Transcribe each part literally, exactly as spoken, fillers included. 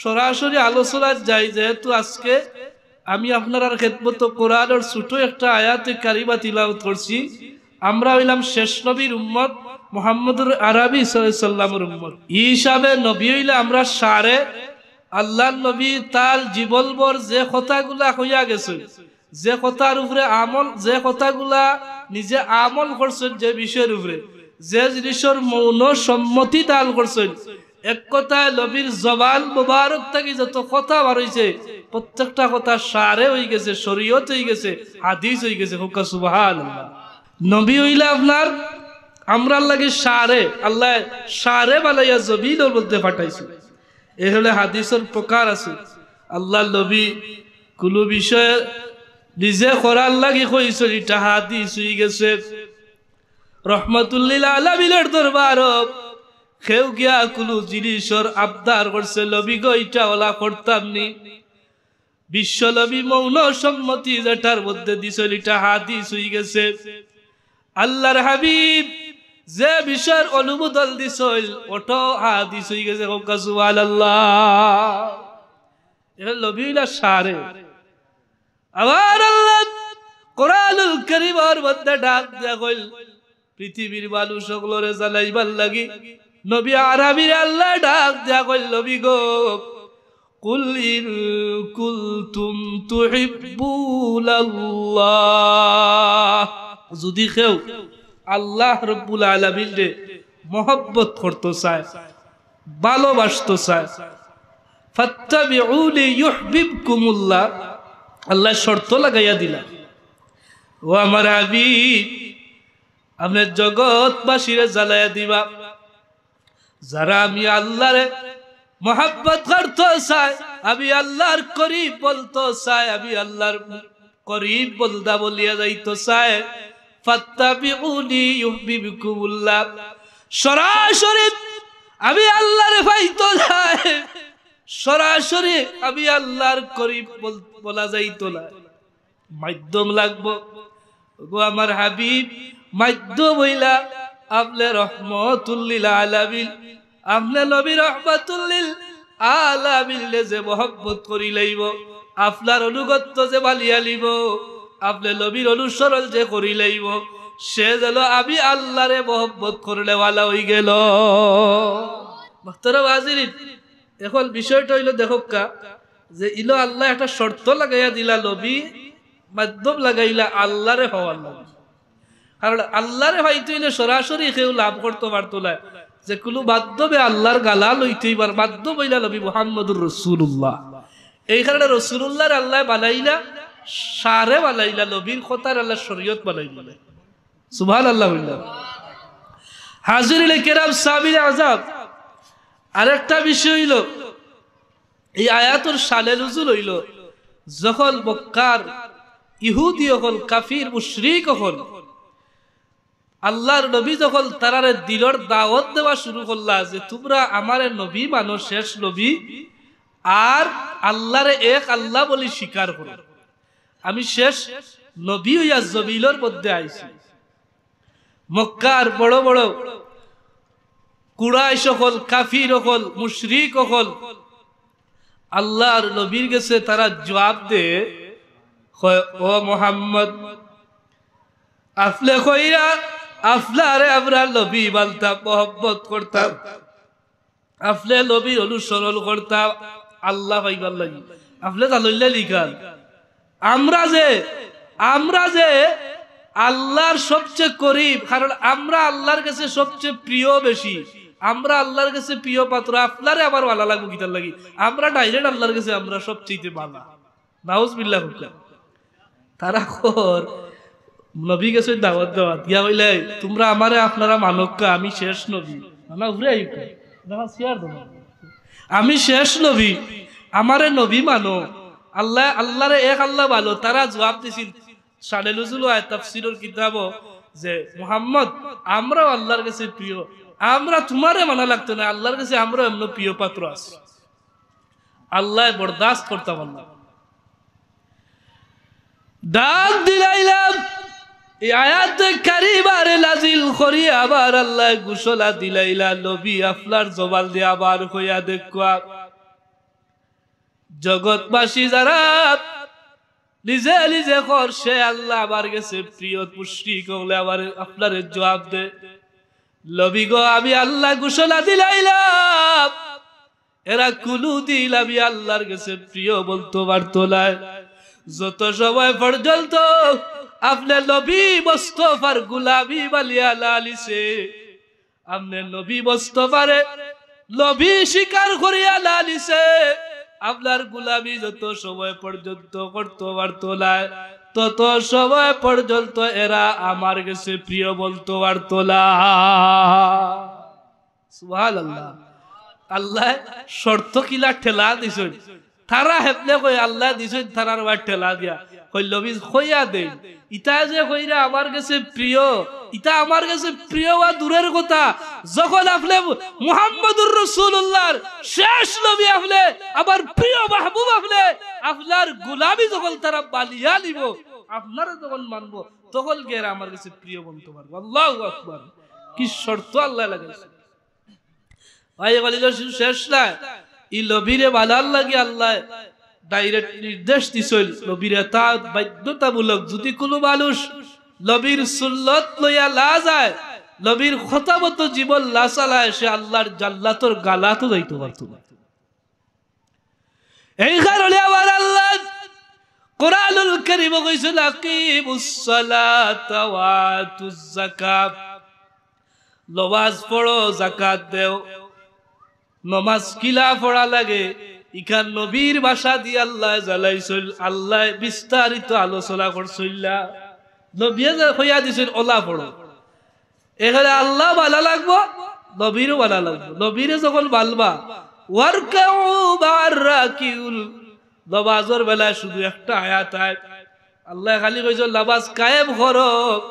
সরাসরি আলোচনাত যাই, যেহেতু আজকে আমি আপনারার খেদমতো কোরআনর ছোট একটা আয়াতে কারিমা তিলাওয়াত করছি। আমরা অইলাম শেষ নবীর উম্মত, মুহাম্মদুর আরবি সাল্লাল্লাহু আলাইহি ওয়াসাল্লামর উম্মত। ই হিসাবে নবী অইলে আমরা সারে, আল্লাহর নবী তার জীবনভর যে কথাগুলা কইয়া গেছইন, যে কথার উপরে আমল, যে কথাগুলা নিজে আমল করছইন, যে বিষয়র উপরে, যে জিনিসর মৌন সম্মতি দান করছইন, এক কথায় নবীর জবান মোবারক থাকি যত কথা বার অইছে, প্রত্যেকটা কথা সারে অইগেছে, শরীয়ত অইগেছে, হাদিস অইগেছে। কউক্কা সুবহানাল্লাহ। নবী অইলে আপনার, আমরার লাগি সারে, আল্লায় সারে বানাইয়া জমিনর মধ্যে পাঠাইছে। এ হলে হাদিসর প্রকার আছে। আল্লাহর নবী কুনু বিষয়ে নিজে করার লাগি কইছইন, ইটা হাদিস অইগেছে। রহমাতুল্লিল আলামিনর দরবারো কেউ গিয়া কুনু জিনিসর আবদার করছে, "নবী গো, ইটা অলা করতাম নি।" বিশ্ব নবী মৌন সম্মতি যেটার মধ্যে দিছইন, ইটা হাদিস অইগেছে। আল্লাহর হাবিব যে বিষয়র অনুমোদন দিছইন, ওটাও হাদিস অইগেছে। কউক্কা সুবহানাল্লাহ। এ নবী অইলা সারে। আবার আল্লায় কোরআনুল কারীমর মধ্যে ডাক দিয়া কইল, পৃথিবীর মানুষ অকলরে জানাইবার লাগি নবী আরবিরে আল্লায় ডাক দিয়া কইল, "নবী গো, কুল ইন কুনতুম তুহিব্বুনাল্লাহ।" যদি কেউ আল্লাহ রব্বুল আলামিনরে মহব্বত করতো চায়, ভালোবাসতো চায়, "ফাত্তাবিউনি ইউহবিবকুমুল্লাহ।" আল্লায় শর্ত লাগাইয়া দিলা, "ও আমার হাবিব, আপনে জগৎবাসীরে জানাইয়া দিবা, যারা আমি আল্লাহরে মহব্বত করতো চায়, আমি আল্লাহর করিব বলতো চায়, আমি আল্লাহর করিব বন্দা বলিয়া যাইতো চায়, ফাত্তাবিউনি ইউহবিবকুমুল্লাহ।" সরাসরি আমি আল্লাহরে পাইতো চায়, সরাসরি আমি আল্লাহর করিব বল-, বলা যাইতো না। মাধ্যম লাগবো। ওগো আমার হাবিব, মাধ্যম অইলা আপনে রহমাতুল্লিল আলামিন, আপনে নবী রহমাতুল্লিল আলামিনরে যে মহব্বত করিলাইবো, আপনার আনুগত্য যে বানাইয়া নিবো, আপনে নবীর অনুসরণ যে করিলাইবো, সে যেন আমি আল্লাহরে মহব্বত করনেওয়ালা অইগেলো। মুহতারাম হাজিরিন, এখন বিষয়টা অইলো, দেখউক্কা, যে ইনো আল্লায় একটা শর্ত লাগাইয়া দিলা, নবী মাধ্যম লাগাইলা আল্লাহরে পাওয়ার লাগি। কারণ আল্লাহরে পাইতে অইলে সরাসরি কেউ লাভ করতো পারতো নায়, যে কুনু মাধ্যমে আল্লাহর গালা লইতে অইবার মাধ্যম অইলা নবী মুহাম্মদুর রাসূলুল্লাহ। এই কারণে রাসূলুল্লাহরে আল্লায় বানাইলা, সারে বানাইলা, নবীর কথারে আল্লায় শরীয়ত বানাইলা। সুবহানাল্লাহ অইলা। হাজিরিনে কেরাম, সামিইনে আজম, আরেকটা বিষয় অইলো, এই আয়াতর শানে নুজুল অইলো, যখন মক্কার ইহুদি অকল, কাফির মুশরিক অকল, আল্লাহর নবী যখন তারারে দিলর দাওয়াত দেওয়া শুরু করলা যে, "তুমরা আমারে নবী মানো, শেষ নবী, আর আল্লাহরে এক আল্লাহ বলি স্বীকার করো, আমি শেষ নবী অইয়া জমিনর মধ্যে আইছি।" মক্কার বড় বড় কুরাইশ অকল, কাফির অকল, মুশরিক অকল আল্লাহর নবীর গেছে তারা জুয়াব দে, কয়, "ও মুহাম্মদ, আপনে কইরা আপনারে আমরা নবী মানতাম, মহব্বত করতাম, আপনে নবীর অনুসরণ করতাম আল্লাহ পাইবার লাগি, আপনে তা লইলে লিখান।" আমরা যে, আমরা যে আল্লাহর সবচেয়ে করিব, কারণ আমরা আল্লাহর গেছে সবচেয়ে প্রিয় বেশি, আমরা আল্লাহর গেছে প্রিয় পাত্র, আপনারে আমার ভালা লাগবো কিতার লাগি? আমরা direct আল্লাহর গেছে আমরা সবচেয়ে ভালা। নাউজুবিল্লাহ হুক্কা। তারা কর নবী গেছে দাওয়াত দেওয়াত, গিয়া কইলে, "তুমরা আমারে আপনারা মানউক্কা, আমি শেষ নবী।" মানা উফরে আইউক্কা। দেখা শেয়ার দেবো। "আমি শেষ নবী, আমারে নবী মানো, আল্লাহ, আল্লাহরে এক আল্লাহ ভালো।" তারা জুয়াব দিছিল, শানে নুজুল অয় তাফসিরর কিতাবো, যে, "মুহাম্মদ, আমরাও আল্লাহর গেছে প্রিয়, আমরা তুমারে মানা লাগতো না, আল্লাহর গেছে আমরাও এমন প্রিয় পাত্র আছি।" আল্লায় বরদাস্ত করতা পারলা না। ডাক দিলাইলাম, এই আয়াতে কারিমারে নাজিল করি আবার আল্লায় ঘোষণা দিলাইলা, "নবী, আপনার জবান দিয়া আবার কইয়া দেখউক্কা।" জগৎবাসী যারা নিজে নিজে কর, সে আল্লাহ আমার গেছে প্রিয়, মুশরিক অকলে আমার আপনারে জবাব দে, নবী গো, আমি আল্লাহ ঘোষণা দিলাইলাম, এরা কুনুদিন আমি আল্লাহর গেছে প্রিয় বলতো পারতো নায়। যত সময় পর্যন্ত আপনে নবী মুস্তফার গুলামি বানিয়া না নিছে, আপনে নবী মুস্তফারে নবী স্বীকার করিয়া না নিছে, আপনার গুলামি যত সময় পর্যন্ত করতো পারতো নায়, তত সময় পর্যন্ত এরা আমার গেছে প্রিয় বলতো পারতো না। সুবহানাল্লাহ। আল্লায় শর্ত কিলা ঠেলা দিছইন, তারা হেবনে কয় আল্লায় দিছইন তারার বায় ঠেলা দিয়া। কই নবী কইয়া দেইন, ইতা যে কইরা আমার গেছে প্রিয়, ইতা আমার গেছে প্রিয় বা দূরের কথা, যখন আপনে মুহাম্মদুর রাসূলুল্লাহর শেষ নবী আপনে আমার প্রিয় মাহবুব আপনে, আপনার গুলামি যখন তারা বানিয়া নিবো, আপনারে যখন মানবো, তখন গিয়া এরা আমার গেছে প্রিয় বলতো পারবো। আল্লাহু আকবার। কি শর্ত আল্লায় লাগাইছে। ভাই, এগুলি তো শুধু শেষ নায়, ই নবীরে বানার লাগি আল্লায় direct নির্দেশ দিছইন, নবীর এতাআত বাধ্যতামূলক। যদি কুনু মানুষ নবীর সুন্নত লইয়া না যায়, নবীর কথা মতো জীবন না চালায়, সে আল্লাহর জান্নাতর গালাতও যাইতো পারতো না। এই কারণে আমার আল্লায় কোরআনুল কারীমো কইছইন, "আকিমুস সালাতা ওয়া আতুজ যাকাত।" নমাজ পড়ো, যাকাত দেও। নমাজ কিলা পড়া লাগে, ইখান নবীর ভাষা দি আল্লায় জানাইছইন, আল্লায় বিস্তারিত আলোচনা করছইন না। নবীয়ে যে কইয়া দিছইন, অলা পড়ো। এখানে আল্লাহ বালা লাগবো, নবীরও বালা লাগবো। নবীরে যখন বালবা, "ওয়ারকাউ মা'আর রাকিউন", নমাজর বেলায় শুধু একটা আয়াত আয়, আল্লায় খালি কইছইন, "নমাজ কায়েম করো",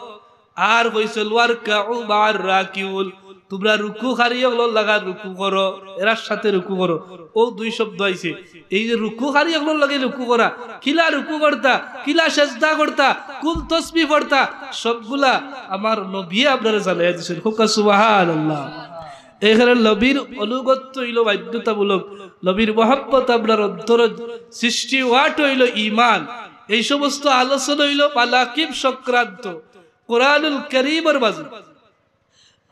আর কইছইন, "ওয়ারকাউ মা'আর রাকিউন", তুমরা রুকুকারী অকলর লাখান রুকু করো, এরার সাথে রুকু করো। অউ দুই শব্দ আইছে। এই যে রুকুকারী অকলর লগে রুকু করা, কিলা রুকু করতা, কিলা সেজদা করতা, কুন তসবিহ পড়তা, সবগুলা আমার নবীয়ে আপনারে জানাইয়া দিছইন। কউক্কা সুবহানাল্লাহ। এখানে নবীর আনুগত্য অইলো বাধ্যতামূলক, নবীর মহব্বত আপনার অন্তরো সৃষ্টি অওয়াটা অইলো ঈমান। এই সমস্ত আলোচনা অইলো মানাকিব সংক্রান্ত কোরআনুল কারীমর মাঝে।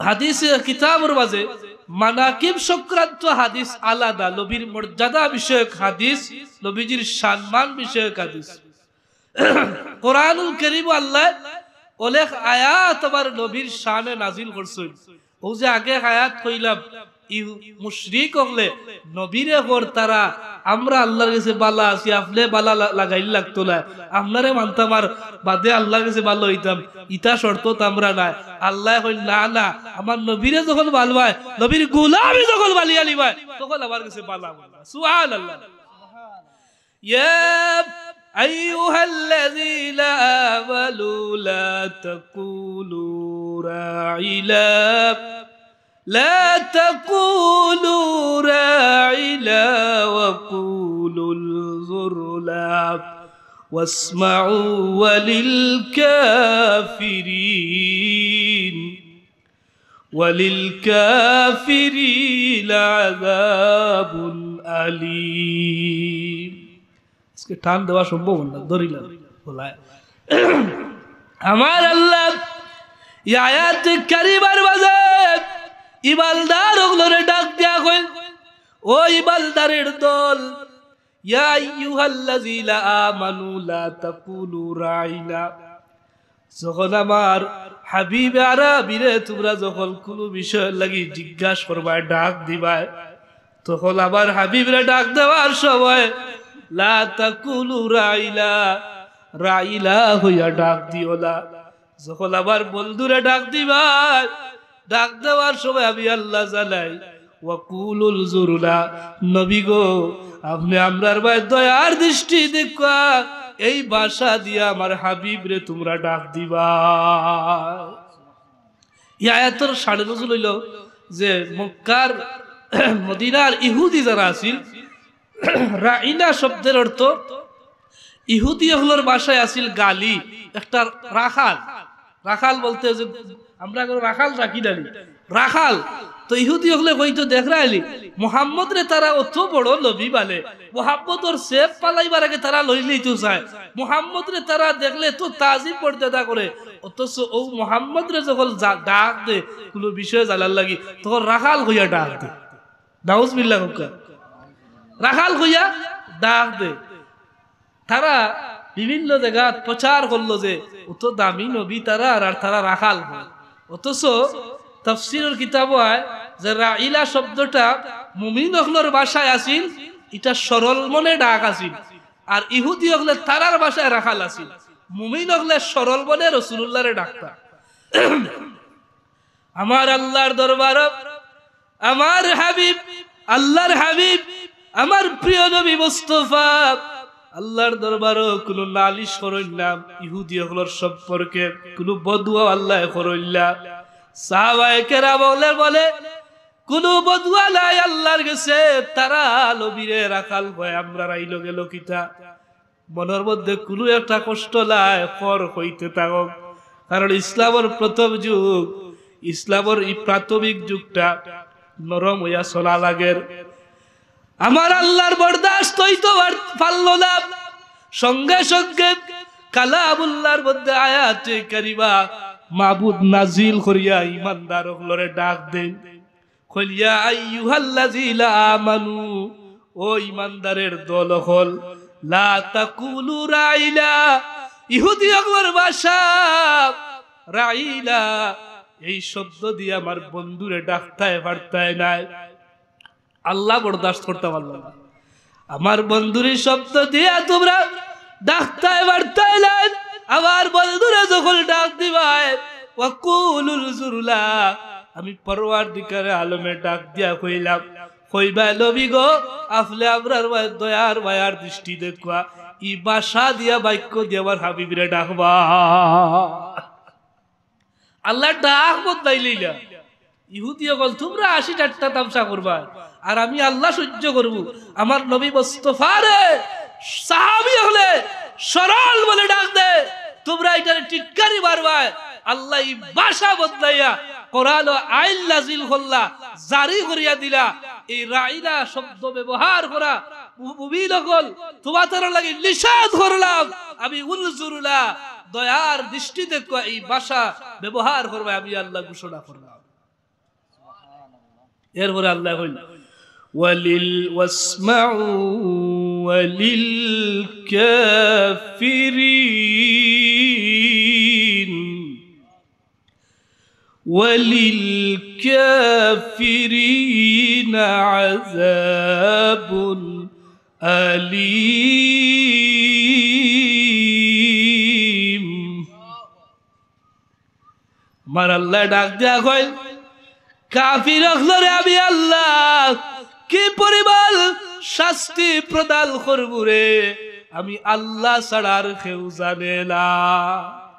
হাদিসে কিতাবর মাঝে মানাকিব সংক্রান্ত হাদিস আলাদা, নবীর মর্যাদা বিষয়ক হাদিস, নবীজির সম্মান বিষয়ক হাদিস। কোরআনুল কারীমো আল্লায় অনেক আয়াত আমার নবীর শানে নাজিল করছইন। অউ যে আগে আয়াত কইলাম, ই মুশরিক অকলে নবীরে কর তারা, "আমরা আল্লাহর গেছে বালা আছি, আপনে বালা লা-, লাগাইল লাগতো না, আপনারে মানতাম আর বাদে আল্লাহর গেছে বালা অইতাম, ইতা শর্তত আমরা নাই।" আল্লায় কইন, "না, না, আমার নবীরে যখন বালবায়, নবীর গুলামি যখন বানিয়া নিবায়, তখন আমার গেছে বালা অইবা।" সুবহানাল্লাহ। يا أيها الذين آمنوا لا تقولوا راعنا، لا تقولوا راعنا وقولوا انظرنا واسمعوا وللكافرين وللكافرين عذاب أليم। আজকে টান দেওয়া সম্ভব না, ধরিলাম। আমার আল্লাহ ই আয়াতে কারিমার মাঝে ইমানদার অকলরে ডাক দিয়া কইন, "ও ইমানদারের দল, ইয়া আইয়ুহাল্লাযীনা আমানু লা তাকুলু রাইনা।" যখন আমার হাবিব আরবিরে তুমরা যখন কুনু বিষয়র লাগি জিজ্ঞাস করবায়, ডাক দিবায়, তখন আমার হাবিবরে ডাক দেওয়ার সময় লা তাকুলু রাইনা, রাইনা কইয়া ডাক দিও না। যখন আমার বন্ধুরে ডাক দিবায়, ডাক দেওয়ার সময় আমি আল্লাহ জানাই, "ওয়াকুলু উনজুরনা", নবী গো, আপনে আমরার বায় দয়ার দৃষ্টি দেখিয়া এই ভাষা দিয়া আমার হাবিবরে তুমরা ডাক দিবায়। ই আয়াতর শানে নুজুল অইলো যে মক্কার, মদিনার ইহুদি যারা আছিল, রাইনা শব্দের অর্থ ইহুদি অকলর ভাষায় আছিল গালি, একটা রাখাল। রাখাল বলতে যে আমরা এখন রাখাল রাখি না নি, রাখাল। তো ইহুদি অকলে কইতো, "দেখরায়নি, মুহাম্মদরে তারা অত বড় নবী বানে, মুহাম্মদর ছেপ ফালাইবার আগে তারা লইলিতো চায়, মুহাম্মদরে তারা দেখলে তো তাজিম মর্যাদা করে, অথচ অউ মুহাম্মদরে যখন যা-, ডাক দে কুনু বিষয়ে জানার লাগি, তখন রাখাল কইয়া ডাক দে।" নাউজুবিল্লাহ কউক্কা। রাখাল কইয়া ডাক দে। তারা বিভিন্ন জাগাত প্রচার করলো যে অত দামি নবী তারা আর, আর তারা রাখাল। অথচ তাফসীরর কিতাবো আয় যে রাইলা শব্দটা মুমিন অকলর ভাষায় আছিল, ইটা সরল মনে ডাক আছিল, আর ইহুদি অকলে তারার ভাষায় রাখাল আছিল। মুমিন অকলে সরল মনে রসুলুল্লাহরে ডাকতা। আমার আল্লাহর দরবার, আমার হাবিব, আল্লাহর হাবিব, আমার প্রিয় নবী মুস্তফা, আল্লাহর দরবারো কুনু নালিশ করইন না, ইহুদি অকলর সম্পর্কে কুনু বদুয়া আল্লায় করইন না। সাহাবায়ে কেরাম বলে, বলে, "কুনু বদুয়া নাই আল্লাহর গেছে, তারা নবীরে রাখাল কয়, আমরার আইলো গেলো কিতা?" মনর মধ্যে কুনু একটা কষ্ট নাই, খর কইতে থাকো। কারণ ইসলামর প্রথম যুগ, ইসলামর ই প্রাথমিক যুগটা নরম অইয়া চলা লাগের। আমার আল্লাহর বরদাস্ত অইতো পার-, পারলো না। সঙ্গে সঙ্গে কালামুল্লাহর মধ্যে আয়াতে কারিমা মাবুদ নাজিল করিয়া ইমানদার অকলরে ডাক দেন। কইল, "ইয়া আইয়ুহাল্লাযীনা আমানু", ও ইমানদারের দল অকল, "লা তাকুলু রাইনা", ইহুদি অকলর ভাষা, "রাইনা", এই শব্দ দিয়া আমার বন্ধুরে ডাকতায় পারতায় নায়। আল্লাহ বরদাস্ত করতা পারলা না। আমার বন্ধুরে শব্দ দিয়া তুমরা ডাকতায় পারতায় নায়, আমার বন্ধুরে যখন ডাক দিবায়, "ওয়াকুলু উনজুরু ইলা", আমি পরওয়ারদিগারে আলমে ডাক দিয়া কইলাম, কইবায়, "নবী গো, আপনে আমরার মায়-, দয়ার মায়ার দৃষ্টি দেখবা", ই ভাষা দিয়া, বাক্য দিয়া আমার হাবিবরে ডাকবা। আল্লাহর ডাক বদলাইলাইলা। ইহুদি অকল, "তুমরা হাসি ঠাট্টা তামশা করবায়, আর আমি আল্লাহ সহ্য করমু।" আমার নবী মুস্তফারে সাহাবী অকলে সরল মনে ডাক দে, তুমরা ইটারে টিটকারি মারবায়। আল্লায় ই ভাষা বদলাইয়া কোরআনো আইন নাজিল করলা, জারি করিয়া দিলা। এই রাইনা শব্দ ব্যবহার করা, মু-, মুমিন অকল, তুমাতার লাগি নিষেধ করলাম আমি, উনজুরু ইলা, দয়ার দৃষ্টিতে কয়, এই ভাষা ব্যবহার করবায় আমি আল্লাহ ঘোষণা করলাম। এরপরে আল্লায় কইল, "ওয়ালিল ওয়াসমাউ ওয়ালিল কাফিরিন, ওয়ালিল কাফিরিন আযাবুন আলিম।" আমার আল্লায় ডাক দিয়া কইল, "কাফির অকলরে আমি আল্লাহ কি পরিমাণ শাস্তি প্রদান করমু রে, আমি আল্লাহ ছাড়া আর কেউ জানে না।"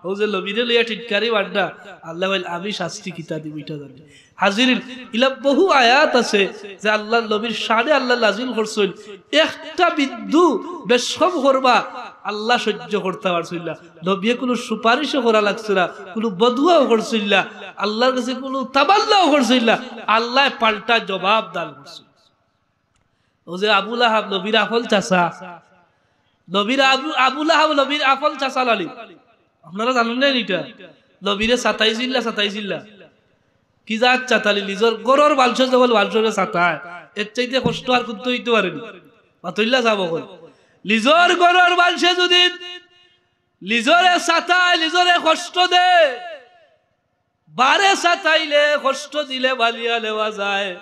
অউ যে নবীরে লইয়া টিটকারি মাররা, আল্লায় কইল, "আমি শাস্তি কিতা দিমু ইটা জানি।" হাজিরিন, ইলা বহু আয়াত আছে যে আল্লাহর নবীর শানে আল্লায় নাজিল করছইন। একটা বিন্দু বেশকম করবা, আল্লায় সহ্য করতা পারছইন না। নবীয়ে কুনু সুপারিশও করা লাগছে না, কুনু বদুয়াও করছইন না, আল্লাহর গেছে কুনু তামান্নাও করছইন না। আল্লায় পাল্টা জবাব দান করছইন। অউ যে আবু লাহাব নবীর আপন চাচা, নবীর আবু, আবু লাহাব নবীর আপন চাচা নানি। আপনারা জানইন না ইটা? নবীরে সাতাইছিলা, সাতাইছিলা। কি জাত সাতাইল? নিজর ঘরর মানষে যখন মানষরে সাতায়, এর চাইতে কষ্ট আর কুন্তা অইতো পারেনি। মাতইল্লা সাব অকল। নিজর ঘরর মানষে যুদি নিজরে সাতায়, নিজরে কষ্ট দেয়, বারে সাতাইলে, কষ্ট দিলে মানিয়া নেওয়া যায়,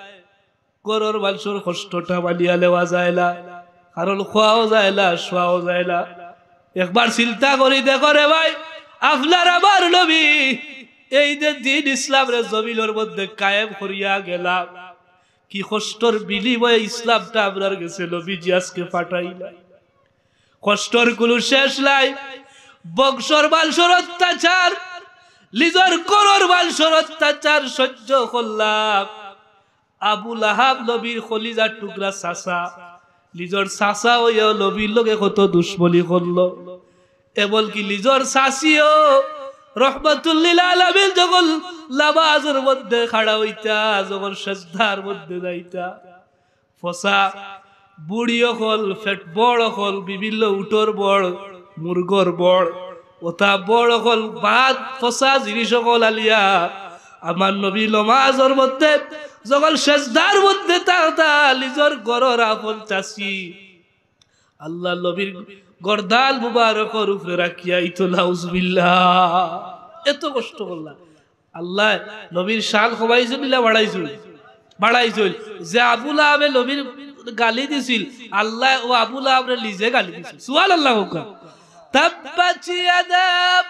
ঘরর মানষর কষ্টটা মানিয়া নেওয়া যায় না, কারণ খোয়াও যায় না, শোয়াও যায় না। একবার চিন্তা করি দেখো রে ভাই, আপনার আমার নবী এই যে দ্বীন ইসলামরে জমিনর মধ্যে কায়েম করিয়া গেলা, কি কষ্টর বিনিময়ে ইসলামটা আপনার গেছে নবীজি আজকে পাঠাইলা। কষ্টর কুনু শেষ নাই। বংশর মানষর অত্যাচার, নিজর ঘরর মানষর অত্যাচার সহ্য করলা। আবু লাহাব নবীর কলিজার টুকরা চাচা, নিজর চাচা অইয়াও নবীর লগে কত দুশমনি করলো। এমনকি নিজর চাচিও রহমাতুল্লিল আলামিন যখন নামাজর মধ্যে খাড়া অইতা, যখন সেজদার মধ্যে যাইতা, ফসা বুড়ি অকল, পেট বড় অকল, বিভিন্ন উটর বড়, মুরগর বড়, অতা বড় অকল, বাদ ফসা জিনিস অকল আলিয়া আমার নবী নমাজর মধ্যে যখন সেজদার মধ্যে থাকতা, নিজর ঘরর আপন চাচি আল্লার নবীর গর্দান মুবারকর উপরে রাখিয়া ইতো, নাউজুবিল্লাহ। এত কষ্ট করলা। আল্লায় নবীর শান কমাইছইন না বাড়াইছইন? বাড়াইছইন। যে আবু লাহাবে নবীর গালি দিছিল, আল্লায় অউ আবু লাহাবরে নিজে গালি দিছিল। সুবহানাল্লাহ কউক্কা। তাব্বাত ইয়াদা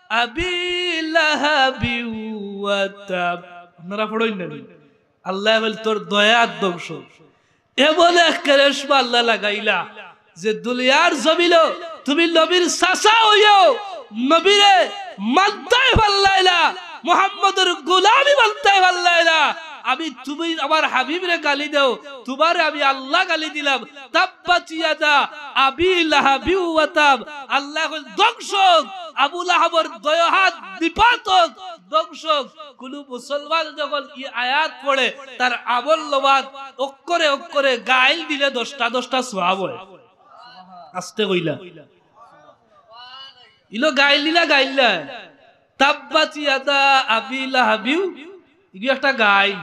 আবি লাহাবি ওয়া তাব। আপনারা পড়ইন না নি? আল্লায় কইল, "তোর দয়াত ধ্বংস।" এমন এক কেরেশমা আল্লায় লাগাইলা যে দুনিয়ার জমিনো তুমি নবীর চাচা অইয়াও নবীরে মানতায় পারলায় না, মুহাম্মদর গোলামি মানতায় পারলায় না। আমি, তুমি আমার হাবিবরে গালি দেও, তুমারে আমি আল্লায় গালি দিলাম। তাব্বাত ইয়াদা আবি লাহাবি ওয়া তাব। আল্লায় কইল, "ধ্বংস অউক, আবু লাহাবর দুইও হাত নিপাত অউক, ধ্বংস অউক।" কুনু মুসলমান যখন ই আয়াত পড়ে, তার আমলনামাত অক্ষরে অক্ষরে গাইল দিলে দশটা দশটা সওয়াব অয়। আস্তে কইলা। ইলো গাইল দিলা, গাইল না। তাব্বাত ইয়াদা আবি লাহাবিউ, ইগু একটা গাইল।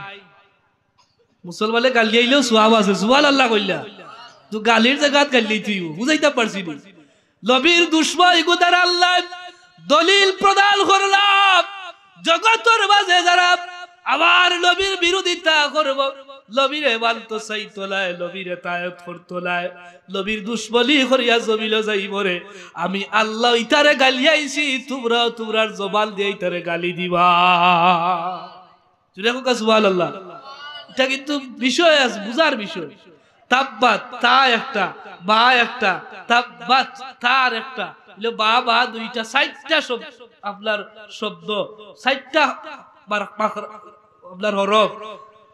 মুসলমানে গাইল দিলেও সওয়াব আছে, সুবহানাল্লাহ কইলা। তো গালির জাগাত গাইল দিতে অইবো, বুঝাইতাম পারছি নি? নবীর দুশমন ইগু দ্বারা আল্লায় দলিল প্রদান করলা, জগতর মাঝে যারা আমার নবীর বিরোধিতা করবো, নবীরে মানতো চাইতো নায়, নবীরে তায়েদ করতো নায়, নবীর দুশমনি করিয়া জমিনো যাইবো রে, আমি আল্লায় ইতারে গালিয়াইছি, তুমরাও তুমরার জবান দিয়া ইতারে গালি দিবা। জুরে কউক্কা সুবহানাল্লাহ। ইটা কিন্তু বিষয় আছে, বুঝার বিষয়। তাব্বাত, তা একটা, বা একটা, তাব্বাত, তার একটা। ইলো বা, বা দুইটা, চাইরটা শব্দ, আপনার শব্দ, চাইরটা বার-, বাখর-, আপনার হরফ।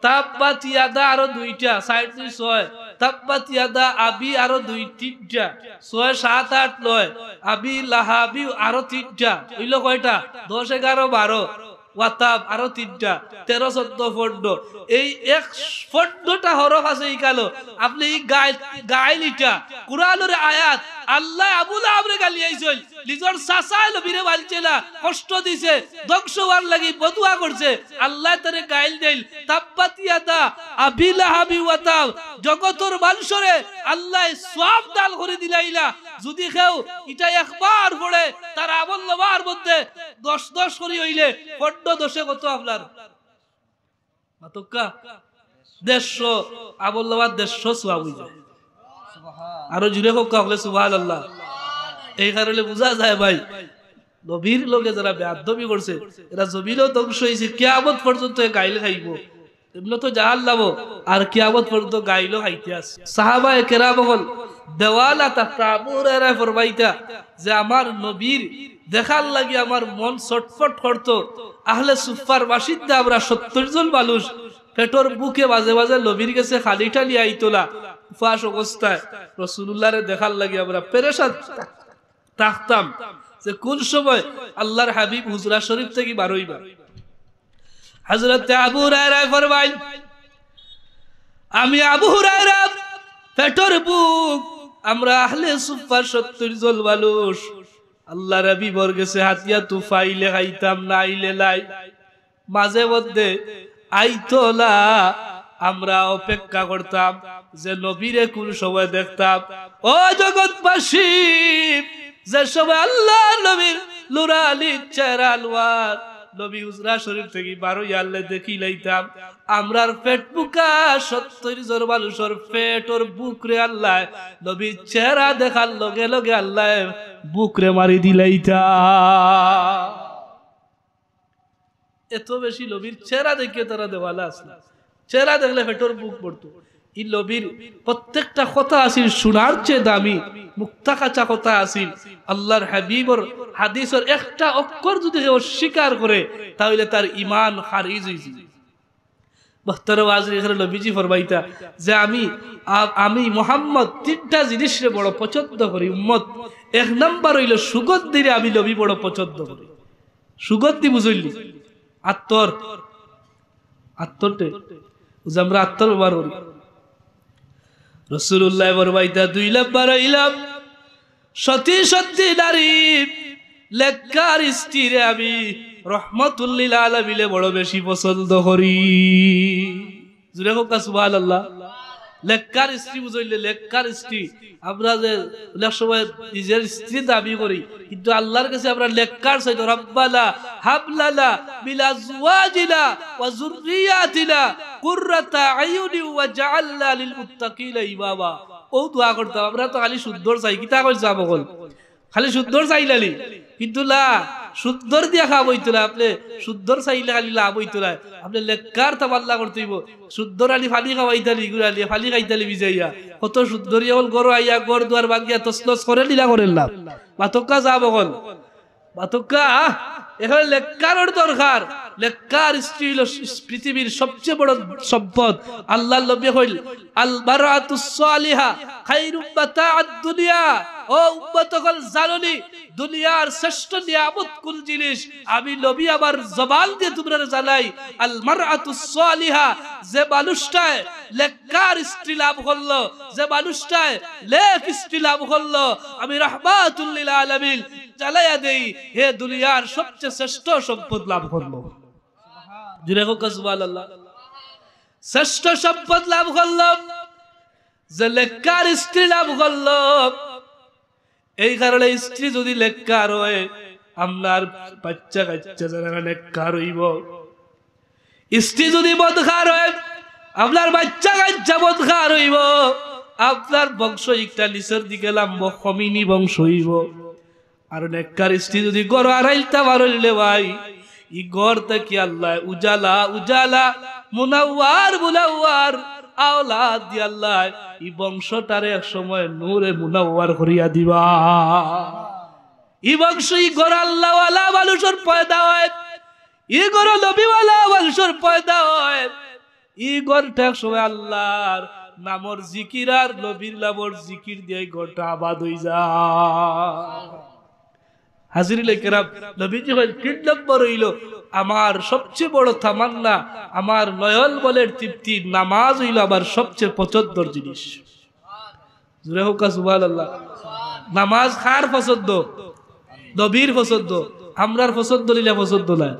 তাব্বাত ইয়াদা আরো দুইটা, চাইর দুই ছয়। তাব্বাত ইয়াদা আবি আরো দুই, তিনটা, ছয়, সাত, আট, নয়। আবি লাহাবি আরো তিনটা, অইলো কয়টা? দশ, এগারো, বারো। ওয়াতাব আরো তিনটা, তেরো, চৌদ্দ, পনরো। এই এক পনরোটা হরফ আছে ইকানো। আপনে ই গাইল, গাইল ইটা, কুরআনর আয়াত, আল্লায় আবু লাহাবরে গালিয়াইছইন, নিজর চাচায় নবীরে মানছে না, কষ্ট দিছে, ধ্বংস অওয়ার লাগি বদুয়া করছে, আল্লায় তারে গাইল দিল, তাব্বাত ইয়াদা আবি লাহাবি ওয়াতাব। জগতর মানষরে আল্লায় সওয়াব দান করি দিলাইলা। যুদি কেউ ইটা একবার পড়ে, তার আমলনামার মধ্যে দশ দশ করি অইলে, পনরো দশে কত আপনার? মাতউক্কা? দেড়শো, আমলনামাত দেড়শো সওয়াব অইযায়। আরো জুরে কউক্কা অকলে সুবহানাল্লাহ। এই কারণে বুঝা যায় ভাই, নবীর লগে যারা বেয়াদবি করছে, এরা জমিনো ধ্বংস অইছে, কিয়ামত পর্যন্ত এ গাইল খাইবো। এমনে তো জাহান্নামো, আর কিয়ামত পর্যন্ত গাইলও খাইতে আছে। সাহাবায়ে কেরাম অকল দেওয়ানা থাকতা, আবু হুরায়রায় ফরমাইতা যে আমার নবীর দেখার লাগি আমার মন ছটফট করতো। আহলে সুফফার বাসিন্দা আমরা সত্তইর জন মানুষ, পেটর ভুকে মাঝে মাঝে নবীর গেছে খালি টালি আইতো না, উপাস অবস্থায় রাসূলুল্লাহরে দেখার লাগি আমরা পেরেশান থাকতাম যে কুন সময় আল্লাহর হাবিব হুজরা শরীফ থাকি বারইবা। হযরতে আবু হুরায়রায় ফরমাইন, আমি আবু হুরায়রা, পেটর ভুক, আমরা আহলে সুফফার সত্তইর জন মানুষ, আল্লাহর হাবিবর গেছে হাতিয়া তুফাইলে খাইতাম, না আইলে নাই। মাঝে মধ্যে আইতো না, আমরা অপেক্ষা করতাম যে নবীরে কুন সময় দেখতাম। ও জগৎবাসী, যে সময় আল্লাহর নবীর নুরানি চেহারা আনোয়ার নবী হুজরা শরীফ থাকি বারইয়া আনলে দেখিলাইতাম, আমরার পেট ভুকা সত্তইর জন মানুষর পেটর ভুকরে আল্লায় নবীর চেহারা দেখার লগে লগে আল্লায় ভুকরে মারি দিলাইতা। এত বেশি নবীর চেহারা দেখিয়া তারা দেওয়ানা আছলা। চেহারা দেখলে পেটর ভুক মরতো। ই নবীর প্রত্যেকটা কথা আছিল সোনার চেয়ে দামি, মুক্তা কাঁচা কথা আছিল। আল্লাহর হাবিবর হাদিসর একটা অক্ষর যুদি কেউ অস্বীকার করে, তাইলে তার ঈমান খারিজ অইযায়। মুহতারাম হাজিরিন, এখানে নবীজি ফরমাইতা যে আমি, আ-, আমি মুহাম্মদ তিনটা জিনিসরে বড় পছন্দ করি উম্মত। এক নাম্বার অইলো সুগন্ধিরে আমি নবী বড় পছন্দ করি। সুগন্ধি বুঝইলি, আত্তর, আত্তরটে, ওই যে আমরা আত্তর ব্যবহার করি। রসুলুল্লাহ ফরমাইতা, দুই নাম্বার অইলাম, সতী সতী নারী, নেককার স্ত্রীরে আমি রহমাতুল্লিল আলামিনে বড় বেশি পছন্দ করি। জুরে কউক্কা সুবহানাল্লাহ। নেককার স্ত্রী বুঝইলে, নেককার স্ত্রী। আমরা যে অনেক সময় নিজের স্ত্রী দাবি করি, কিন্তু আল্লাহর কাছে আমরা নেককার চাই তো, "রব্বানা হাবলানা মিন আজওয়াজিনা ওয়া যুররিয়াতিনা কুররাতা আয়ুনি ওয়াজআলনা লিল মুত্তাকিনা ইমামা।" ও দোয়া করতাম, আমরা তো খালি সুন্দর চাই, কিতা কইল যাব কল? খালি সুন্দর চাইলালি, কিন্তু না, সুন্দর দিয়া কাম অইতো না। আপনে সুন্দর চাইলে খালি লাভ অইতো না। আপনে নেককার তামান্না করতে অইবো। সুন্দর আলি পানি খাওয়াইতালি, গুড়ালি পানি খাইতালি ভিজাইয়া। কত সুন্দরী অকল ঘরো আইয়া ঘর দুয়ার ভাঙ্গিয়া তছনছ করে দিলা করেন না। মাতউক্কা যা বকল। মাতউক্কা, আহ, এখানে নেককারর দরকার। নেককার স্ত্রী অইলো পৃথিবীর সবচেয়ে বড় সম্পদ। আল্লাহর নবী কইল, "আল মারআতুস সালিহা খায়রুম মাতাআদ দুনিয়া।" ও উম্মত অকল, জানোনি দুনিয়ার শ্রেষ্ঠ নিয়ামত কোন জিনিস? আমি নবী আমার জবান দিয়া তুমরারে জানাই, আল মারআতুস সালিহা, যে মানুষটায় নেককার স্ত্রী লাভ করলো, যে মানুষটায় নেক স্ত্রী লাভ করলো, আমি রাহমাতুল লিল আলামিন জানাইয়া দেই, হে দুনিয়ার সবচেয়ে শ্রেষ্ঠ সম্পদ লাভ করলো। জুরে কউক্কা সুবহানাল্লাহ। শ্রেষ্ঠ সম্পদ লাভ করলো, যে নেককার স্ত্রী লাভ করলো। এই কারণে স্ত্রী যদি নেককার অয়, আপনার বাচ্চা কাচ্চা যারা নেককার অইবো। স্ত্রী যদি বদকার অয়, আপনার বাচ্চা কাচ্চা বদকার অইবো। আপনার বংশ একটা নিচের দিকে লামবো, কমিনি বংশ অইবো। আর নেককার স্ত্রী যদি ঘরো আনাইলতা পারইলে ভাই, ই ঘর থাকি আল্লায় উজালা উজালা, মুনাওয়ার মুনাওয়ার আওলাদ দিয়া আল্লায় ই বংশটারে এক সময় নূরে মুনাওয়ার করিয়া দিবা। ই বংশ, ই ঘর আল্লাহওয়ালা মানুষর পয়দা অয়, ই ঘর নবীওয়ালা মানুষর পয়দা অয়। ই ঘরটা এক সময় আল্লাহর নামর জিকির আর নবীর নামর জিকির দিয়া ই ঘরটা আবাদ অইযায়। হাজিরিনে কেরাম, নবীজি কইন, তিন নম্বর অইলো আমার সবচেয়ে বড় তামান্না, আমার নয়ন মনের তৃপ্তি, নামাজ অইলো আমার সবচেয়ে পছন্দর জিনিস। জুরে কউক্কা সুবহানাল্লাহ। নামাজ কার পছন্দ? নবীর পছন্দ। আমরার পছন্দ অইলে পছন্দ নায়,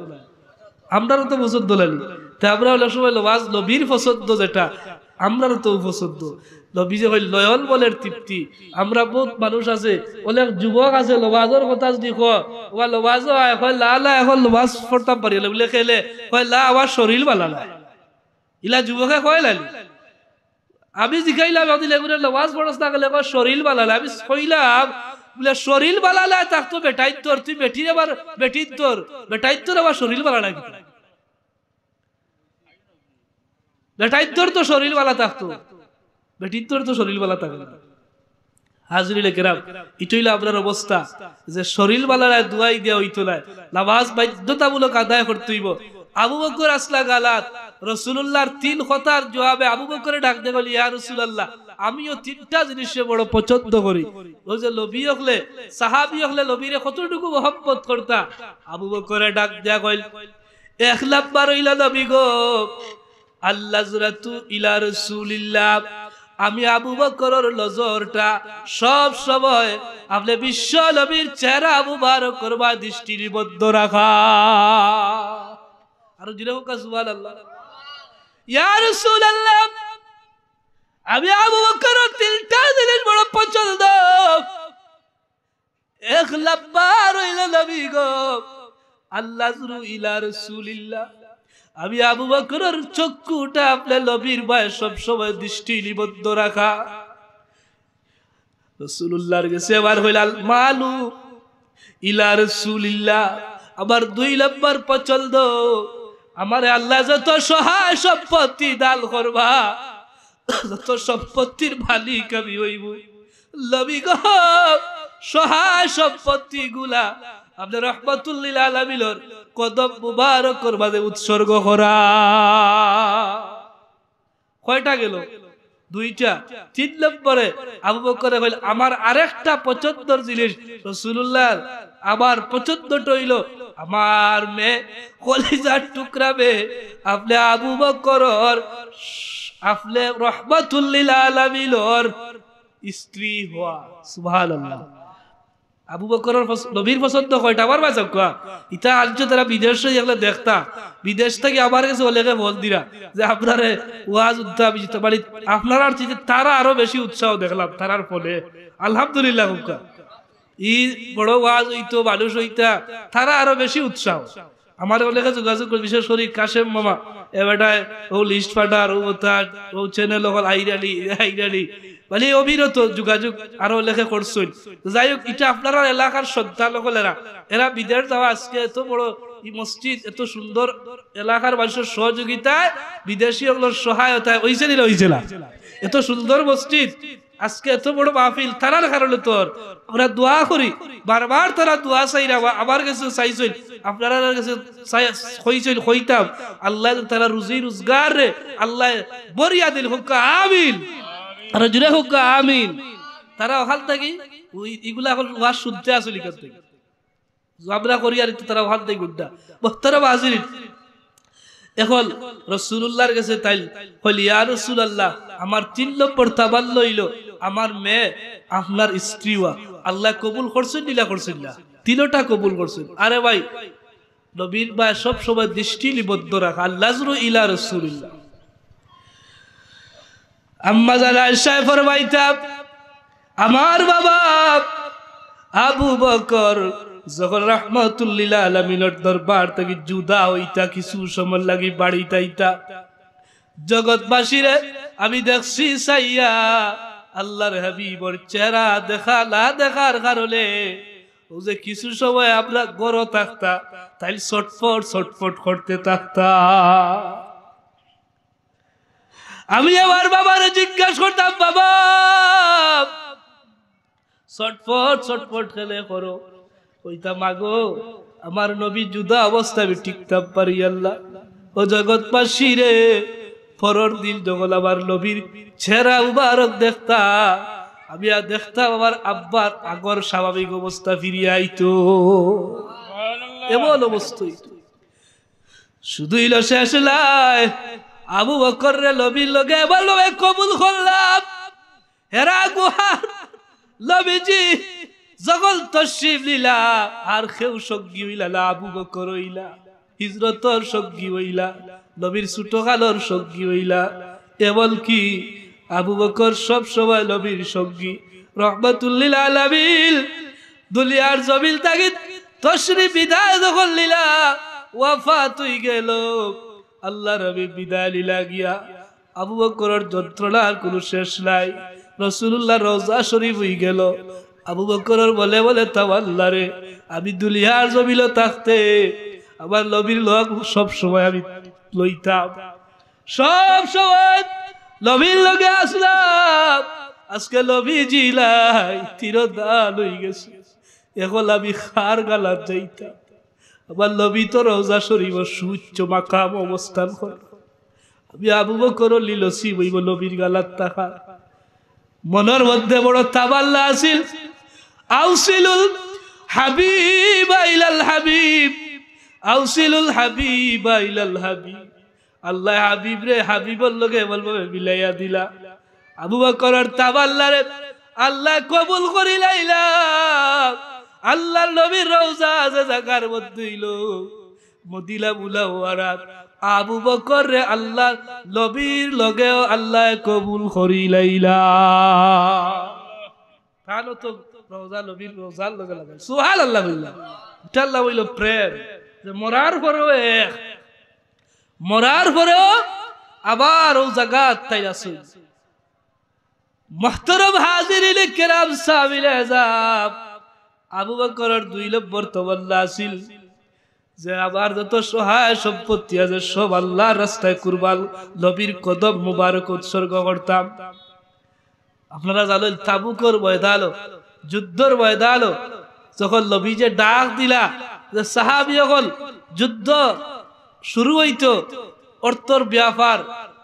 আমরারও তো পছন্দ লাগে। তে আমরা অনেক সময় নামাজ নবীর পছন্দ যেটা, আমরারও তো পছন্দ। নবীজি কইল, "নয়ন মনের তৃপ্তি।" আমরা বউত মানুষ আছে, অনেক যুবক আছে, নামাজর কথা যদি কও, "ওবা নামাজো আয়?" কয়, "না, না, এখন নামাজ পড়তাম পারি না।" বুলে, "কেনে?" কয়, "না, আমার শরীল ভালা নায়।" ইলা যুবকে কয় নানি? আমি জিকাইলাম, "এগুরে নামাজ পড়স না কেনে?" কয়, "শরীল ভালা নায়।" আমি কইলাম, বুলে, "শরীল ভালা নায় থাকতো বেটাইন্তর, তুই বেটির আবার বেটিন্তর, বেটাইন্তর আবার শরীল ভালা নায় কিতা?" বেটাইন্তর তো শরীল ভালা থাকতো, বেটিন্তর তো শরীল ভালা থাকে না। হাজিরিনে কেরাম, ইটা অইলো আমরার অবস্থা, যে শরীল ভালা নায় দুয়াই দিয়া অইতো নায়, নামাজ বাধ্যতামূলক আদায় করতে অইবো। আবু বকর আছলা গালাত, রাসূলুল্লাহর তিন কথার জবাবে আবু বকরে ডাক দিয়া কইল, "ইয়া রাসূলুল্লাহ, আমিও তিনটা জিনিসে বড় পছন্দ করি।" অউ যে নবী অকলে, সাহাবী অকলে নবীরে কতটুকু মহব্বত করতা। আবু বকরে ডাক দিয়া কইল, "এক নাম্বার অইলা নবী গো, আন নাজরাতু ইলা রাসূলিল্লাহ।" আমি আবু বকরর নজরটা সব সময় আপনে বিশ্ব নবীর চেহারা মুবারকর বায় দৃষ্টি নিবদ্ধ রাখা। আরো জুরে কউক্কা সুবহানাল্লাহ। ইয়া রাসূলুল্লাহ, আমি আবু বকরর তিনটা জিনিস বড় পছন্দ। এক নাম্বার অইলা নবী গো, আন নাজরু ইলা রাসূলিল্লাহ। আমি আবু বকরর চক্ষুটা আপনে নবীর বায় সবসময় দৃষ্টি নিবদ্ধ রাখা। রাসূলুল্লাহর গেছে আবার কইলা, আল মালু ইলা রাসূলিল্লাহ। আমার দুই নাম্বার পছন্দ, আমারে আল্লায় যত সহায় সম্পত্তি দান করবা, যত সম্পত্তির মালিক আমি অইমু। নবী গো, সহায় সম্পত্তিগুলা আপনে রহমাতুল্লিল আলামিনর কদম মুবারকর মাঝে উৎসর্গ করা। কয়টা গেল? দুইটা। তিন নম্বরে আবু বকরে কইল, "আমার আরেকটা পছন্দর জিনিস রাসূলুল্লাহর, আমার পছন্দটা অইলো আমার মেয়ে, কলিজার টুকরা মেয়ে, আপনে আবু বকরর, আপনে রহমাতুল্লিল আলামিনর স্ত্রী হওয়া। সুবহানাল্লাহ। আবু বকরর পছ-, নবীর পছন্দ কয়টা? আমার ভাই চাউক্কা। ইতা আনছো তারা বিদেশো গেলে দেখতা। বিদেশ থাকি আমার গেছে অনেকে ফোন দিরা যে আপনারে ওয়াজ উঠতে আমি জিতে পারি। আপনারার চেয়ে তারা আরো বেশি উৎসাহ দেখলাম তারার ফোনে। আলহামদুলিল্লাহ কউক্কা। ই বড় ওয়াজ অইতো, মানুষ অইতা, তারা আরো বেশি উৎসাহ। আমার অনেকে যোগাযোগ করে, বিশেষ করি কাশেম মামা, এ বেটায় ও list পাঠার, ও তার, ও channel অকল আইরানি, আইরানি। মানে অবিরত যোগাযোগ আরো অনেকে করছইন। তো যাই হোক, ইটা আপনারার এলাকার সন্তান অকল এরা। এরা বিদেশ যাওয়া আজকে এত বড় ই মসজিদ, এত সুন্দর এলাকার মানুষর সহযোগিতায় বিদেশি অকলর সহায়তায় অইছে নি না অইছে না? এত সুন্দর মসজিদ, আজকে এত বড় মাহফিল, তারার কারণে তোর আমরা দোয়া করি, বারবার তারা দোয়া চাইরা, আবার গেছে চাইছইন, আপনারার গেছে চাই-, কইছইন, কইতাম, আল্লায় তারা রুজি রোজগার রে, আল্লায় বরিয়া দিল, কউক্কা আমিন। আর জুরে কউক্কা আমিন। তারা ওখান থাকি ওই ইগুলা অখন ওয়াজ শুনতে আসলে এখান থাকি। আমরা করি আর তারা ওখান থাকি গুড্ডা। মোহতারাম হাজিরিন, এখন রসুলুল্লাহর গেছে তাইল কইল, "ইয়া রাসূলুল্লাহ, আমার তিন নম্বর তামান্না অইলো, আমার মেয়ে আপনার স্ত্রী হওয়া।" আল্লায় কবুল করছইন নি না করছইন না? তিনোটা কবুল করছইন। আরে ভাই, নবীর বায় সব সময় দৃষ্টি নিবদ্ধ রাখা, আল্লাহ ইলা রাসূলুল্লাহ। আম্মা জান আয়েশায় ফরমাইতা, আমার বাবা আবু বকর যখন রহমাতুল্লিল আলামিনর দরবার থাকি জুদা অইতা, কিছু সময় লাগি বাড়িত আইতা, জগৎবাসীরে আমি দেখছি চাইয়া, আল্লাহর হাবিবর চেহারা দেখা না দেখার কারণে ও যে কিছু সময় আমরা ঘরো থাকতা, তাইল ছটফট ছটফট করতে থাকতা। আমি আমার বাবারে জিজ্ঞাসা করতাম, "বাবা, ছটফট ছটফট কেনে করো?" কইতা, "মাগো, আমার নবী জুদা অবস্থা আমি টিকতাম পারি আল্লাহ। ও জগৎবাসীরে, পরর দিন যখন আমার নবীর চেহারা মুবারক দেখতা, আমি আর দেখতাম আমার আব্বার আগর স্বাভাবিক অবস্থা ফিরিয়া আইতো।" এমন অবস্থা অইতো। শুধু ইলা শেষ নায়, আবু বকররে নবীর লগে এমন ভাবে কবুল করলাম, হেরা গুহার নবীজি যখন তশরিফ নিলা, আর কেউ সঙ্গী অইলা না, আবু বকর অইলা, হিজরতর সঙ্গী অইলা, নবীর ছোটকালর সঙ্গী অইলা। এমনকি আবু বকর সব সময় নবীর সঙ্গী, রহমাতুল্লিল আলামিন, দুনিয়ার জমিন থাকি তশরিফ বিদায় যখন নিলা, ওয়াফাত অইগেলো, আল্লাহর হাবিব বিদায় নিলা গিয়া, আবু বকরর যন্ত্রণার কুনু শেষ নাই। রসুলুল্লাহর রওজা শরীফ অইগেলো। আবু বকরর মনে মনে তামান্না রে, আমি দুনিয়ার জমিনো থাকতে আমার নবীর লগ সব সময় আমি লইতাম, সব সময় নবীর লগে আসলাম। আজকে নবীজি নাই, তিরোধান অইগেছে। এখন আমি কার গালাত যাইতাম? আমার নবী তো রওজা শরীফর সুউচ্চ মাকাম অবস্থান করে। আমি আবু বকর অইলে নসিব অইবো নবীর গালাত থাকা। মনর মধ্যে বড় তামান্না আছিল, "আউসিলুল হাবিবা ইলাল হাবিব, আউসিলুল হাবিবা ইলাল হাবিব।" আল্লায় হাবিবরে হাবিবর লগে এমন ভাবে মিলাইয়া দিলা। আবু বকরর তামান্না রে আল্লায় কবুল করিলাইলা। আল্লাহর নবীর রওজা যে জাগার মধ্যে অইলো, মদিনা মুনাওয়ারাত, আবু বকররে আল্লাহর নবীর লগেও আল্লায় কবুল করিলাইলা। তাইন তো রওজা নবীর রওজার লগে লাগাইল। সুবহানাল্লাহ বললা। ইটার নাম অইলো প্রেম। যে মরার পরেও এক, মরার পরেও আবার অউ জাগাত তাইন আছইন। মুহতারাম হাজিরিনে কেরাম, সামিঈনে এজাম, আবু বকরর দুই নম্বর তামান্না আছিল যে আমার যত সহায় সম্পত্তি আছে সব আল্লাহর রাস্তায় কুরবান, নবীর কদম মুবারক উৎসর্গ করতাম। আপনারা জানইন, তাবুকর ময়দানো, যুদ্ধর ময়দানো যখন নবীজিয়ে ডাক দিলা যে সাহাবী অকল, যুদ্ধ শুরু অইতো, অর্থর ব্যাপার,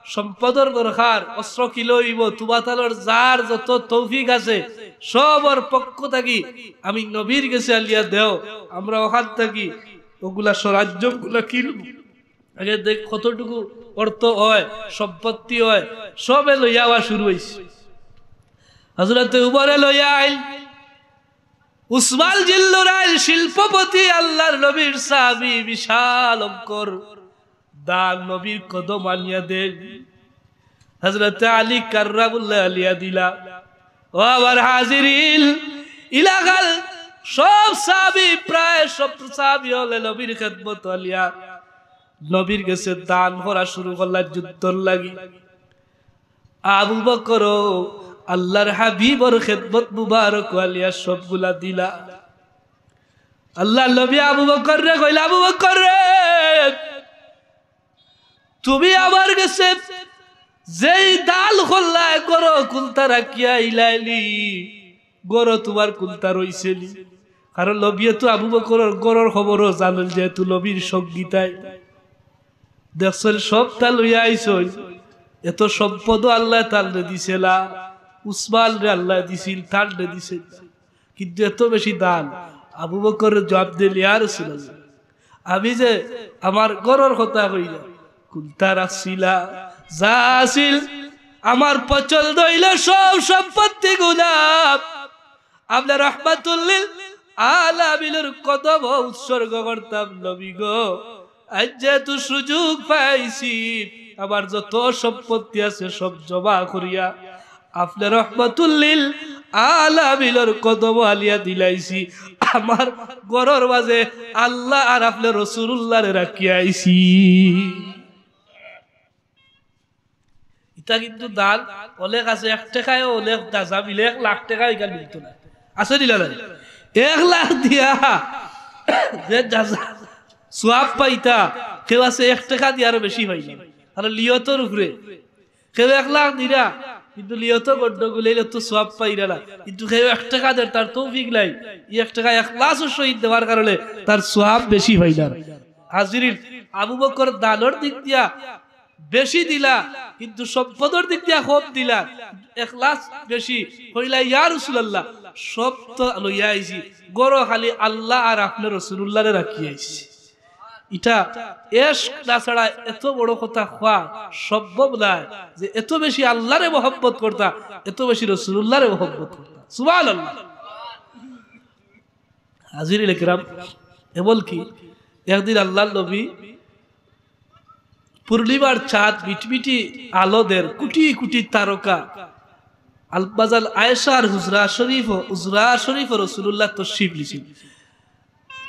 সম্পদর দরকার, অস্ত্র কিলা অইবো, তুমাতানর যার যত তৌফিক আছে, সবর পক্ষ থাকি আমি নবীর গেছে আলিয়া দেও, আমরা অখান থাকি ওগুলা স্বরাজ্য, ওগুলা কিনবো। আগে দেখ কতটুকু অর্থ হয়, সম্পত্তি হয়, সবে লইয়া আওয়া শুরু অইছে। হযরতে উমরে লইয়া আইল, উসমান জিল্লুরাইল শিল্পপতি, আল্লাহর নবীর সাহাবী, বিশাল অঙ্কর দান নবীর কদম আনিয়া দেন। হযরতে আলী কাররামুল্লাহ আলিয়া দিলা। ও আমার হাজিরিন, ইলাকার সব সাহাবী, প্রায় সব সাহাবী অকলে নবীর খেদমত আলিয়া নবীর গেছে দান করা শুরু করলা যুদ্ধর লাগি। আবু বকরও আল্লাহর হাবিবর খেদমত মুবারক আলিয়া সবগুলা দিলা। আল্লাহর নবী আবু বকররে কইলা, "আবু বকর রে, তুমি আমার গেছে যেই দান করলায়, ঘরো কুন্তা রাখিয়া আইলায়নি, ঘরো তুমার কুন্তা রইছেনি?" কারণ নবীয়ে তো আবু বকরর ঘরর খবরও জানইন, যেহেতু নবীর সঙ্গী তাইন। দেখছইন, সবতা লইয়া আইছইন, এত সম্পদও আল্লায় তানরে দিছিলা, উসমানরে আল্লায় দিছিল, তানরে দিছিল, কিন্তু এত বেশি দান। আবু বকর জবাব দিল, "ইয়া রাসূলুল্লাহ, আমি যে আমার ঘরর কথা কইলাম, কুন্তা রাখছিলা, যা আছিল আমার পছন্দ অইলো সব সম্পত্তিগুলা আপনে রহমাতুল্লিল আলামিনর কদমো উৎসর্গ করতাম নবী গো। আইজ যেহেতু সুযোগ পাইছি, আমার যত সম্পত্তি আছে সব জমা করিয়া আপনে রহমাতুল্লিল আলামিনর কদমো আলিয়া দিলাইছি। আমার ঘরর মাঝে আল্লাহ আর আপনে রাসূলুল্লাহরে রাখিয়া আইছি।" ইতা কিন্তু দান, অনেক আছে এক টেকায়ও অনেক দাজা মিলে, এক লাখ টেকা ইখান মিলতো না। আছে নি না? এক লাখ দিয়া যে দাজা সওয়াব পাইতা, কেউ আছে এক টেকা দিয়া আরো বেশি পাইলা। কারণ লিয়তর উপরে। কেউ এক লাখ দিরা, কিন্তু লিয়তো গন্ডগোল অইলে তো সওয়াব পাইরা না। কিন্তু কেউ এক টেকা দের, তার তৌফিক নাই, ই এক টেকা এখলাসর সহিত দেওয়ার কারণে তার সওয়াব বেশি পাইলা। হাজিরিন, আবু বকর দানর দিক দিয়া বেশি দিলা, কিন্তু সম্পদর দিক দিয়া কম দিলা, এখলাস বেশি। কইলা, "ইয়া রাসূলুল্লাহ, সব তো লইয়া আইছি, ঘরো খালি আল্লাহ আর আপনে রাসূলুল্লাহরে রাখি আইছি।" ইটা এশক না ছাড়া এত বড় কথা কওয়া সম্ভব নায়, যে এত বেশি আল্লাহরে মহব্বত করতা, এত বেশি রাসূলুল্লাহরে মহব্বত করতা। সুবহানাল্লাহ। হাজিরিনে কেরাম, এমন কি একদিন আল্লাহর নবী পূর্ণিমার চাঁদ মিটমিটি আলো দের, কোটি কোটি তারকা। আম্মাজান আয়েশার হুজরা শরীফো, হুজরা শরীফো রাসূলুল্লাহ তশরিফ নিছিল।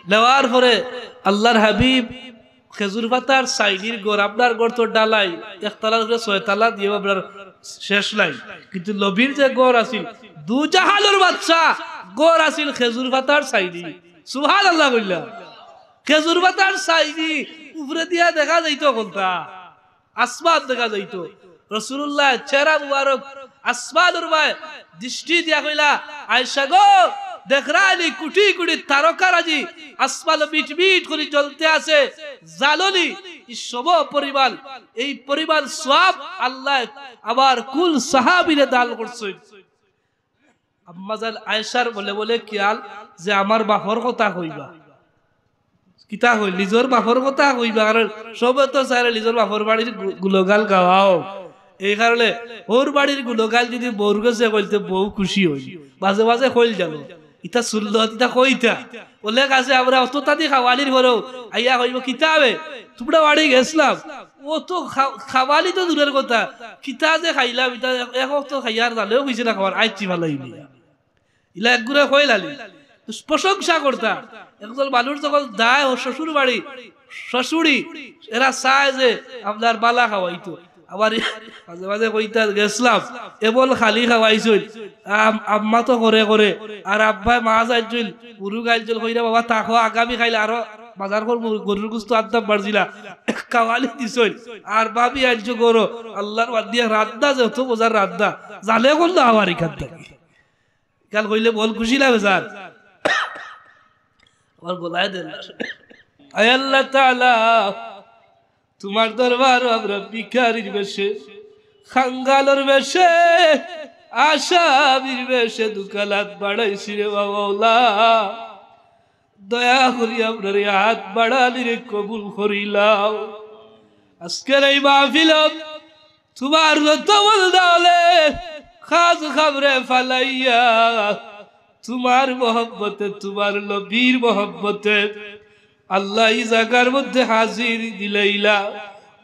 নেওয়ার পরে আল্লাহর হাবিব খেজুর পাতার ছাইনির ঘর, আপনার ঘর তো ঢালাই, একতলার উপরে ছয়তলা দিয়াও আপনার শেষ নাই, কিন্তু নবীর যে ঘর আছিল, দুজাহানর বাদশা ঘর আছিল খেজুর পাতার ছাইনি। সুবহানাল্লাহ কইলা। খেজুর পাতার ছাইনি, উপরে দিয়া দেখা যাইতো কুন্তা, আসমান দেখা যাইতো। রাসূলুল্লাহর চেহারা মুবারক আসমানর বায় দৃষ্টি দিয়া কইলা, "আয়েশা গো, দেখরায়নি কোটি কোটি তারকারাজি আসমানো মিটমিট করি জ্বলতে আছে, জানোনি ই সম পরিমাণ, এই পরিমাণ সওয়াব আল্লায় আমার কুল সাহাবীরে দান করছইন।" আম্মাজান আয়েশার মনে মনে খিয়াল যে আমার বাপর কথা কইবা। কিতা কইল? নিজর বাপর কথা কইবা, কারণ সবে তো চাইরে নিজর বাপর বাড়ির গু-, গুণগান গাওয়াও। এই কারণে হউর বাড়ির গুণগান যদি বউর গেছে কইল তে বউ খুশি অইল। মাঝে মাঝে কইল জানো, ইতা সুন্নত, ইতা কইতা। অনেক আছে আমরা অততা দি কাওয়ালির পরেও আইয়া কইবো, "কিতা বে, তুমরা বাড়ি গেছলাম, অত খা-, কাওয়ালি তো দূরের কথা, কিতা যে খাইলাম, ইতা এক, এক অক্ত খাইয়ার জালেও কইছে না খাওয়ার, আইছি ভালাই মিয়া।" ইলা একগুরে কইল আলী, প্রশংসা করতা। একজন মানুষ যখন যায় ও শ্বশুর বাড়ি, শ্বশুরি, এরা চায় যে আপনার বালা খাওয়াইতো। আবার মাঝে মাঝে কইতা, "গেছলাম, এমন খালি খাওয়াইছইন, আম-, আম্মা তো করে করে, আর আব্বায় মাছ আনছইন, মুরগ আনছইন, কইরা বাবা থাকো, আগামী খাইলে আরো বাজার কর, গরুর গোস্ত আনতাম পারছিলা, কাওয়ালি দিছইন, আর ভাবি আনছো গরু, আল্লাহর বাদ দিয়া রান্দা যে অত মজার রান্দা, জালে করলো আমার এখান থেকে।" গান কইলে মন খুশি লাগে স্যার। আমার গলায় দেন। আয় আল্লাহ তাআলা, তুমার দরবার আমরা ভিখারির বেশে, খাঙ্গালর বেশে, আসামির বেশে দুখান আত বাড়াইছি রে মাওলা। দয়া করি আপনার এই হাত বাড়ানিরে কবুল করিলাও। আজকের এই মাহফিল তুমার যত বন্দা অকলে কাজ কামরে ফালাইয়া তুমার মহব্বতে, তুমার নবীর মহব্বতে আল্লাহ ই জাগার মধ্যে হাজির দিলাইলা।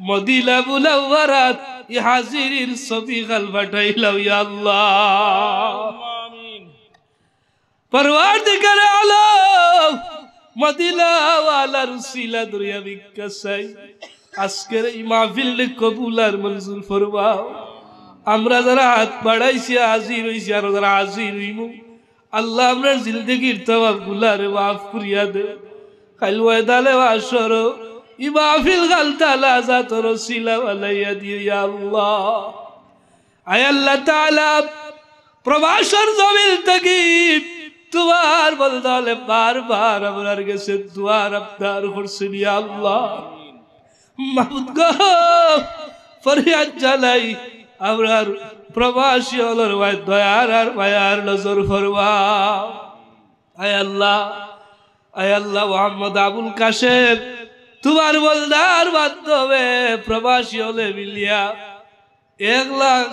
মদিনা মুনাওয়ারাত ই হাজিরির ছবি খান পাঠাইলাও, ইয়া আল্লাহ। আমিন। পরওয়ারদিগারে আলম, মদিনাওয়ালার উসিলা ধরিয়া ভিক্ষা চাই, আজকের এই মাহফিলরে কবুল আর মঞ্জুর ফরমাও। আমরা যারা হাত বাড়াইছি, হাজির অইছি, আর যারা হাজির অইমু, আল্লাহ, আমরার জিন্দেগির তামাম গুনারে মাফ করিয়া দেও। কাইল ময়দানে হাশরো ই মাহফিল খান তালা জাতর উসিলা বানাইয়া দিও, ইয়া আল্লাহ। আয় আল্লাহ তাআলা, প্রবাসর জমিন থাকি তুমার বন্দা অকলে বারবার আমরার গেছে দোয়ার আবদার করছইন, ইয়া আল্লাহ। মাবুদ গো, ফরিয়াদ জানাই, আমরার প্রবাসী অকলর বায় দয়ার আর মায়ার নজর ফরমাও। আয় আল্লাহ, আয় আল্লাহ, মোহাম্মদ আবুল কাশেম, তুমার বন্দার মাধ্যমে প্রবাসী অকলে মিলিয়া এক লাখ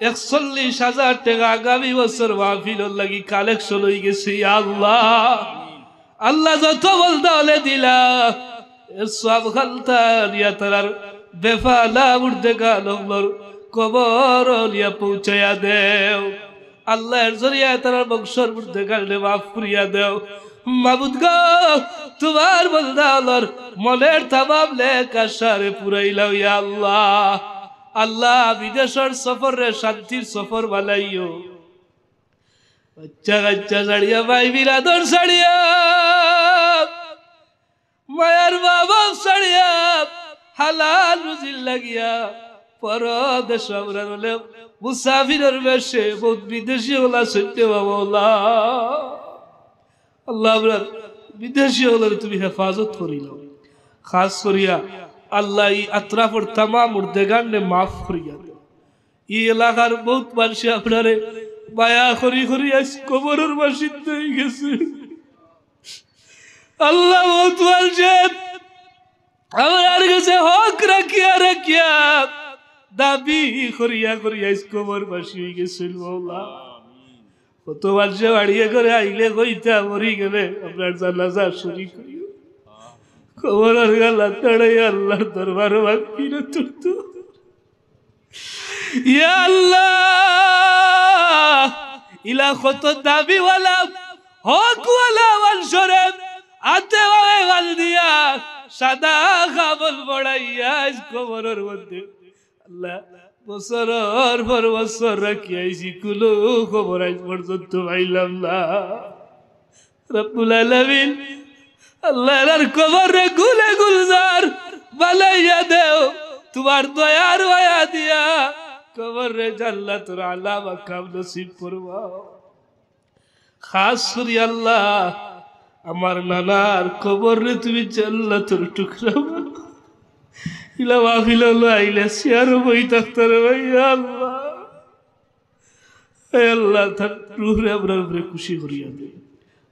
একচল্লিশ হাজার টেকা আগামী বছর মাহফিলর লাগি কালেকশন অইগেছে। ইয়া আল্লাহ, আল্লাহ, যত বন্দা অকলে দিলা, এর সওয়াব খান তারা নিয়া তারার বেফানা মুর্দেগান অকলর কবরো নিয়া পৌঁছাইয়া দেও। আল্লাহ, এর জরিয়ায় তারার বংশর মুর্দেগানরে মাফ করিয়া দেও। মাবুদ গো, তুমার বন্দা অকলর মনের তামাম নেক আশারে পুরাইলাও, ইয়া আল্লাহ। আল্লাহ, বিদেশর সফররে শান্তির সফর বানাইও। বাচ্চা কাচ্চা ছাড়িয়া, ভাই বিরাদর ছাড়িয়া, মায়ার মা বাপ ছাড়িয়া, হালাল রুজির লাগিয়া, পরদেশো আমরার অকলে মুসাফিরর বেশে বউত বিদেশি অকল আছইন রে বাবা, আল্লাহ। আল্লাহ, আমরার বিদেশি অকলরে তুমি হেফাজত করিলাও। খাস করিয়া আল্লাহ, ই আতরাফর তামাম মুর্দেগানরে মাফ করিয়া দেও। ই এলাকার বউত মানষে আপনারে মায়া করি করি আইজ কবরর বাসিন্দা অইগেছে। আল্লাহ, বউত মানষে আমরার গেছে হক রাখিয়া রাখিয়া দাবি করিয়া করিয়া আইজ কবরবাসী অইগেছইন, মাওলা। কত মানষে বাড়িয়ে করে আইলে কইতা, মরি গেলে আপনার জানাজা শরিক অইও। কবরর গালা তাড়াই আল্লাহর দরবারো মাগফিরাত চাইতো। ইয়া আল্লাহ, ইলা কত দাবিওয়ালা, হকওয়ালা মানষরে আতে পায়ে বাল দিয়া, সাদা কাফন বড়াইয়া আইজ কবরর মধ্যে। আল্লাহ, বছরর পর বছর রাখি আইছি, কুনু খবর আইজ পর্যন্ত পাইলাম না। রব্বুল আলামিন, আল্লাহ, এরার কবররে গুলে গুলজার বানাইয়া দেও, তুমার দয়ার মায়া দিয়া কবররে জান্নাতুল আলা মাকাম নসিব ফরমাও। খাস করি আল্লাহ, আমার নানার কবররে তুমি জান্নাতুর টুকরা বানাও। ইলা মাহফিল অকলো আইলে চেয়ারো বই থাকতারে ভাই, ইয়া আল্লাহ। হে আল্লাহ, তার রুহরে আমরার উপরে খুশি করিয়া দে।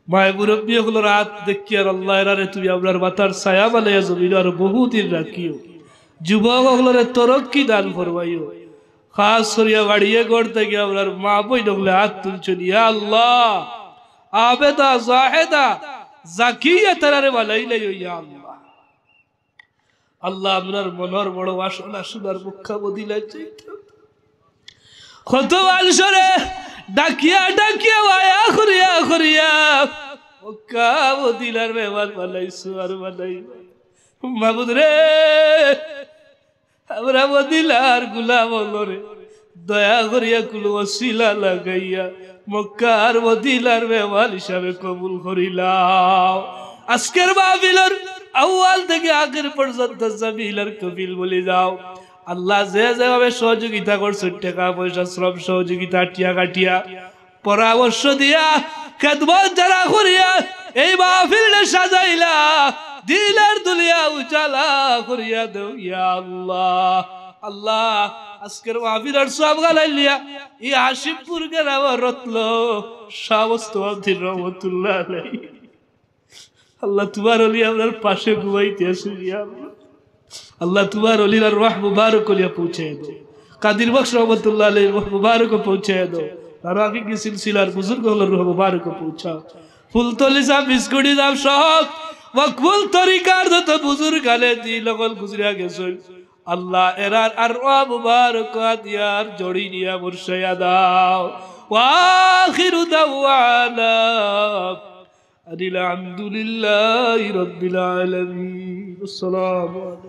মায়ে মুরব্বি অকলর আত দেখিয়ার আল্লাহ, এরারে তুমি আমরার মাথার ছায়া বানাইয়া জমিনো আরো বহুদিন রাখিও। যুবক অকলরে তরক্কি দান ফরমাইও। খাস করিয়া বাড়িয়ে ঘর থাকি আমরার মা বইন অকলে আত তুলছইন, ইয়া আল্লাহ, আবেদা, জাহেদা, জাকিয়া তারারে বানাইলাইও, ইয়া আল্লাহ। আল্লাহ, আমরার মনর বড় বাসনা সোনার মক্কা মদিনাত যাইতাম। কত মানষরে ডাকিয়া ডাকিয়া, মায়া করিয়া করিয়া মক্কা মদিনার মেহমান বানাইছো আর বানাইবা। মাবুদ রে, আমরা মদিনার গোলাম অকলরে দয়া করিয়া কুনু ওসিলা লাগাইয়া মক্কার মদিনার মেহমান হিসাবে কবুল করিলাও। আজকের মাহফিলর আউয়াল থাকি আখির পর্যন্ত জমিল আর কফিল বলি যাও। আল্লাহ, যে যেভাবে সহযোগিতা করছইন, টেকা পয়সা, শ্রম সহযোগিতা, টিয়া কাটিয়া, পরামর্শ দিয়া, খেদমত যারা করিয়া এই মাহফিলরে সাজাইলা, দিলর দুনিয়া উজালা করিয়া দেও, ইয়া আল্লাহ। আল্লাহ, আজকের মাহফিলর সওয়াব গালাইলিয়া ই হাসিমপুর গ্রামর রত্ন শাহ মোস্তফা উদ্দিন রহমতুল্লাহ আলাইহি আল্লাহ, তুমার অলি আমরার পাশে ঘুমাইতে আছে, ইয়া আল্লাহ। আল্লাহ, তুমার অলির আরওয়াহ মুবারক অলিয়া পৌঁছায় দেও। কাদির বক্স রহমতুল্লাহ আলাইহির রুহ মুবারক পৌঁছায় দেও। তারাবিগি সিলসিলার বুজুর্গ অকলর রুহ মুবারক পৌঁছাও। ফুলতলি সাহেব, বিস্কুটি সাহেব সহ মকবুল তরিকার যত বুজুর্গ আলে দিন অকল গুজরিয়া গেছইন, আল্লাহ, এরার আরওয়াহ মুবারক দিয়ার জড়ি নিয়া মুর্শিয়া দাও। ওয়া আখিরু দাওয়ানা আনিল হামদুলিল্লাহি রাব্বিল আলামিন। আসসালামু আলাইকুম।